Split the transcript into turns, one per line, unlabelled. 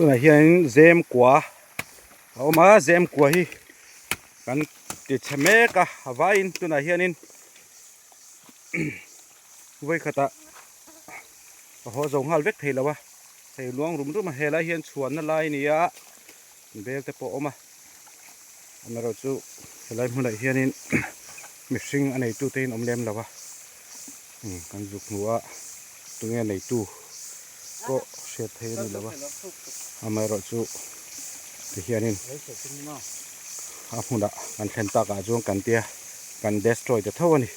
Tunah hianin zem kua a awm a zem kua hi kan ti chhe mek a a vaiin tunah hianin vawikhatah a haw zo nghal vek thei lo a hei luang rum rum a helai hian chhuanna lai a ni a bel te pawh a awm a amaherawhchu helai hmunah hianin mihring a neitu te hi an awm lem lo a kan zuk hmu a tunge neitu pawh hriat theih a ni lo a amaherawhchu tihianin a hmunah kan thlen takah chuan kan tia kan destroy ta tho a ni.